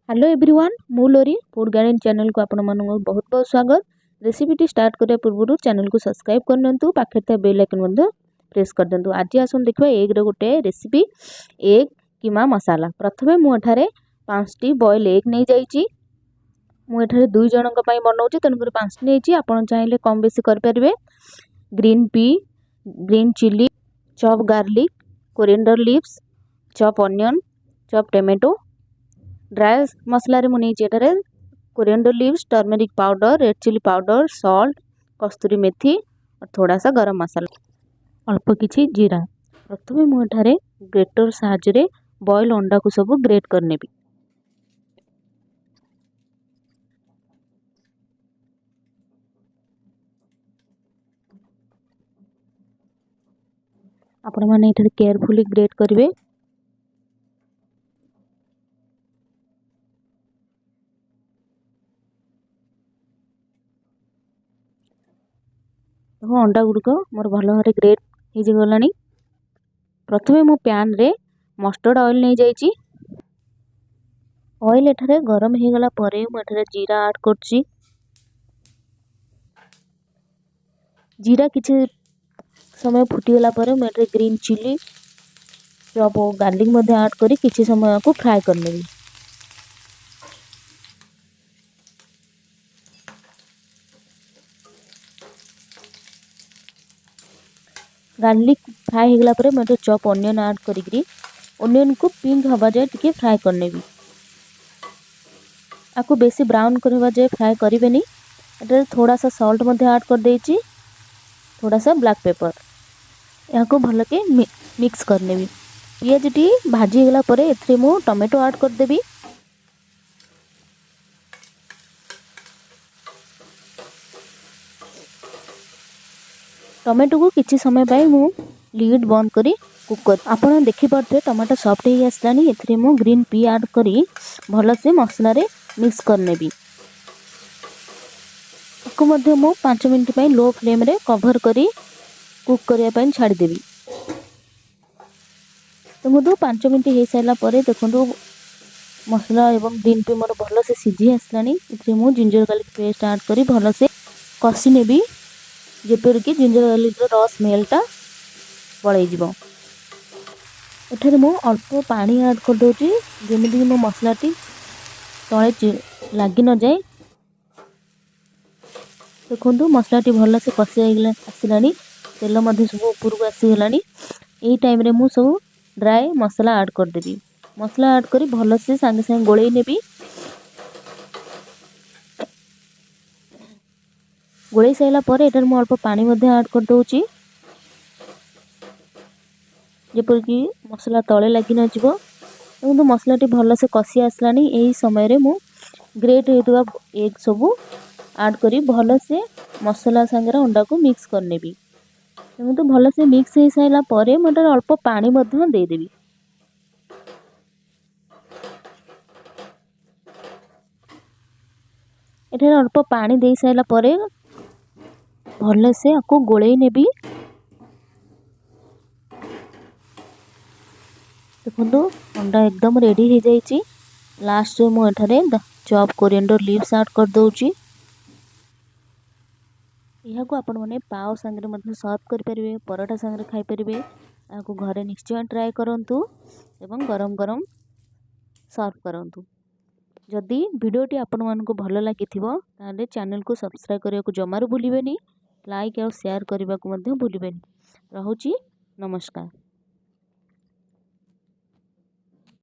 Hello everyone, ମୁଁ Lohri, food garden ଚ୍ୟାନେଲକୁ ଆପଣମାନଙ୍କୁ ବହୁତ ବହୁତ ସ୍ୱାଗତ। ରେସିପିଟି ଷ୍ଟାର୍ଟ କରିବା ପୂର୍ବରୁ ଚ୍ୟାନେଲକୁ ସବସ୍କ୍ରାଇବ୍ କରିନିଅନ୍ତୁ, ପାଖରେ ଥିବା ବେଲ୍ ଆଇକନ୍ ମଧ୍ୟ ପ୍ରେସ୍ କରିଦିଅନ୍ତୁ। ଆଜି ଆସନ୍ତୁ ଦେଖିବା ଏଗ୍ର ଗୋଟେ ରେସିପି, ଏଗ୍ କିମା ମସାଲା। ପ୍ରଥମେ ମୁଁ ଏଠାରେ 5ଟି ବଏଲ୍ ଏଗ୍ ନେଇଯାଇଛି। ମୁଁ ଏଠାରେ 2 ଜଣଙ୍କ ପାଇଁ ବନାଉଛି, ତେଣୁକରି 5ଟି ନେଇଛି। ଆପଣ ଚାହିଁଲେ କମ୍ ବେଶୀ କରିପାରିବେ। Green pea, green chilli, chop garlic, coriander leaves, chop onion, chop tomato. Dry ମସଲାରେ ମୁଁ ନେଇଛି ଏଠାରେ coriander leaves, turmeric powder, red chilli powder, salt, kasuri methi और थोड़ा सा गरम मसाला, ଅଳ୍ପ କିଛି ଜିରା। ପ୍ରଥମେ ମୁଁ ଏଠାରେ ଗ୍ରେଟର ସାହାଯ୍ୟରେ ବଏଲ୍ ଅଣ୍ଡାକୁ ସବୁ ଗ୍ରେଟ୍ କରିନେବି। ଆପଣମାନେ ଏଠାରେ କେୟାରଫୁଲି ଗ୍ରେଟ୍ କରିବେ। ଦେଖ, ଅଣ୍ଡା ଗୁଡ଼ିକ ମୋର ଭଲ ଭାବରେ ଗ୍ରେଟ୍ ହେଇଗଲାଣି। ପ୍ରଥମେ ମୁଁ ପ୍ୟାନ୍ରେ ମଷ୍ଟର୍ଡ଼ ଅଏଲ୍ ନେଇଯାଇଛି। ଅଏଲ୍ ଏଠାରେ ଗରମ ହେଇଗଲା ପରେ ମୁଁ ଏଠାରେ ଜିରା ଆଡ଼୍ କରୁଛି। ଜିରା କିଛି ସମୟ ଫୁଟିଗଲା ପରେ ମୁଁ ଏଠାରେ ଗ୍ରୀନ୍ ଚିଲି, ଚପ୍ ଓ ଗାର୍ଲିକ୍ ମଧ୍ୟ ଆଡ଼୍ କରି କିଛି ସମୟ ଆକୁ ଫ୍ରାଏ କରିନେବି। ଗାର୍ଲିକ୍ ଫ୍ରାଏ ହେଇଗଲା ପରେ ମୁଁ ଏଠାରେ ଚପ୍ ଅନିଅନ୍ ଆଡ଼୍ କରିକିରି ଅନିଅନ୍କୁ ପିଙ୍କ ହେବା ଯାଏ ଟିକେ ଫ୍ରାଏ କରିନେବି। ଆକୁ ବେଶୀ ବ୍ରାଉନ୍ କରିବା ଯାଏ ଫ୍ରାଏ କରିବେନି। ଏଠାରେ ଥୋଡ଼ା ସା ସଲ୍ଟ ମଧ୍ୟ ଆଡ଼୍ କରିଦେଇଛି, ଥୋଡ଼ା ସା ବ୍ଲାକ୍ ପେପର୍। ଏହାକୁ ଭଲକି ମିକ୍ସ କରିନେବି। ପିଆଜଟି ଭାଜି ହେଇଗଲା ପରେ ଏଥିରେ ମୁଁ ଟମାଟୋ ଆଡ଼୍ କରିଦେବି। ଟମାଟୋକୁ କିଛି ସମୟ ପାଇଁ ମୁଁ ଲିଡ୍ ବନ୍ଦ କରି କୁକ୍ କରି, ଆପଣ ଦେଖିପାରୁଥିବେ ଟମାଟୋ ସଫ୍ଟ ହେଇ ଆସିଲାଣି। ଏଥିରେ ମୁଁ ଗ୍ରୀନ୍ ପି ଆଡ଼୍ କରି ଭଲସେ ମସଲାରେ ମିକ୍ସ କରିନେବି। ତାକୁ ମଧ୍ୟ ମୁଁ 5 ମିନିଟ୍ ପାଇଁ ଲୋ ଫ୍ଲେମ୍ରେ କଭର୍ କରି କୁକ୍ କରିବା ପାଇଁ ଛାଡ଼ିଦେବି। ଦେଖନ୍ତୁ, 5 ମିନିଟ୍ ହେଇସାରିଲା ପରେ ଦେଖନ୍ତୁ ମସଲା ଏବଂ ଗ୍ରୀନ୍ ପି ମୋର ଭଲସେ ସିଝି ଆସିଲାଣି। ଏଥିରେ ମୁଁ ଜିଞ୍ଜର ଗାର୍ଲିକ୍ ପେଷ୍ଟ ଆଡ଼୍ କରି ଭଲସେ କଷି ନେବି, ଯେପରିକି ଜିଞ୍ଜର ଗାର୍ଲିକ୍ର ର ସ୍ମେଲ୍ଟା ପଳେଇଯିବ। ଏଠାରେ ମୁଁ ଅଳ୍ପ ପାଣି ଆଡ଼୍ କରିଦେଉଛି, ଯେମିତିକି ମୋ ମସଲାଟି ତଳେ ଲାଗି ନଯାଏ। ଦେଖନ୍ତୁ, ମସଲାଟି ଭଲସେ କଷି ଆସିଲାଣି, ତେଲ ମଧ୍ୟ ସବୁ ଉପରକୁ ଆସିଗଲାଣି। ଏଇ ଟାଇମ୍ରେ ମୁଁ ସବୁ ଡ୍ରାଏ ମସଲା ଆଡ଼୍ କରିଦେବି। ମସଲା ଆଡ଼୍ କରି ଭଲସେ ସାଙ୍ଗେ ସାଙ୍ଗେ ଗୋଳେଇ ନେବି। ଗୋଳେଇ ସାରିଲା ପରେ ଏଠାରେ ମୁଁ ଅଳ୍ପ ପାଣି ମଧ୍ୟ ଆଡ଼୍ କରିଦେଉଛି, ଯେପରିକି ମସଲା ତଳେ ଲାଗି ନଯିବ। ଦେଖନ୍ତୁ, ମସଲାଟି ଭଲସେ କଷି ଆସିଲାଣି। ଏହି ସମୟରେ ମୁଁ ଗ୍ରେଟ୍ ହେଇଥିବା ଏଗ୍ ସବୁ ଆଡ଼୍ କରି ଭଲସେ ମସଲା ସାଙ୍ଗରେ ଅଣ୍ଡାକୁ ମିକ୍ସ କରିନେବି। ଦେଖନ୍ତୁ, ଭଲସେ ମିକ୍ସ ହେଇସାରିଲା ପରେ ମୁଁ ଏଠାରେ ଅଳ୍ପ ପାଣି ମଧ୍ୟ ଦେଇଦେବି। ଏଠାରେ ଅଳ୍ପ ପାଣି ଦେଇସାରିଲା ପରେ ଭଲସେ ଆକୁ ଗୋଳେଇ ନେବି। ଦେଖନ୍ତୁ, ଅଣ୍ଡା ଏକଦମ ରେଡ଼ି ହେଇଯାଇଛି। ଲାଷ୍ଟରେ ମୁଁ ଏଠାରେ ଚପ୍ କୋରିଆଣ୍ଡର ଲିଭ୍ସ ଆଡ଼୍ କରିଦେଉଛି। ଏହାକୁ ଆପଣମାନେ ପାଓ ସାଙ୍ଗରେ ମଧ୍ୟ ସର୍ଭ କରିପାରିବେ, ପରଟା ସାଙ୍ଗରେ ଖାଇପାରିବେ। ଏହାକୁ ଘରେ ନିଶ୍ଚୟ ଟ୍ରାଏ କରନ୍ତୁ ଏବଂ ଗରମ ଗରମ ସର୍ଭ କରନ୍ତୁ। ଯଦି ଭିଡ଼ିଓଟି ଆପଣମାନଙ୍କୁ ଭଲ ଲାଗିଥିବ ତାହେଲେ ଚ୍ୟାନେଲକୁ ସବସ୍କ୍ରାଇବ୍ କରିବାକୁ ଜମାରୁ ଭୁଲିବେନି, ଲାଇକ୍ ଆଉ ସେୟାର କରିବାକୁ ମଧ୍ୟ ଭୁଲିବେନି। ରହୁଛି, ନମସ୍କାର।